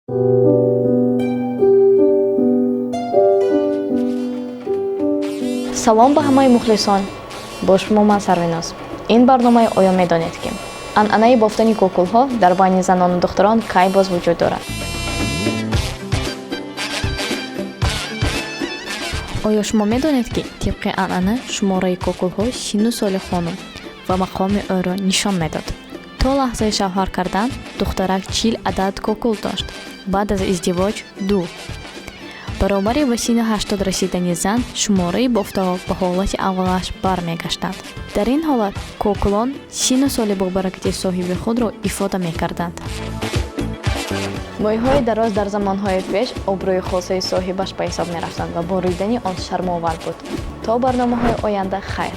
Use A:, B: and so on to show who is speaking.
A: Салом ба ҳамаи мухлисон, бо шумо ман Сарвиноз. Ин барномаи «Оё медонед ки?». Анъанаи бофтани кӯкулҳо дар байни занону духтарон кай боз вуҷуд дорад? Оё шумо медонед, ки тибқи анъана шумораи кӯкулҳо синну соли хонум ва мақоми ӯро нишон медод? То лаҳзаи шавҳар кардан духтарак 40 адад кӯкул дошт, баъд аз издивоҷ ду. Баробари ба синни 80 расидани зан шумораи бофтаҳо ба ҳолати аввалаш бармегаштанд. Дар ин ҳолат кӯкулон синну соли бобаракати соҳиби худро ифода мекарданд. Мӯйҳои дароз дар замонҳои пеш обрӯи хосаи соҳибаш ба ҳисоб мерафтанд ва буридани он шармовар буд. То барномаҳои оянда, хайр.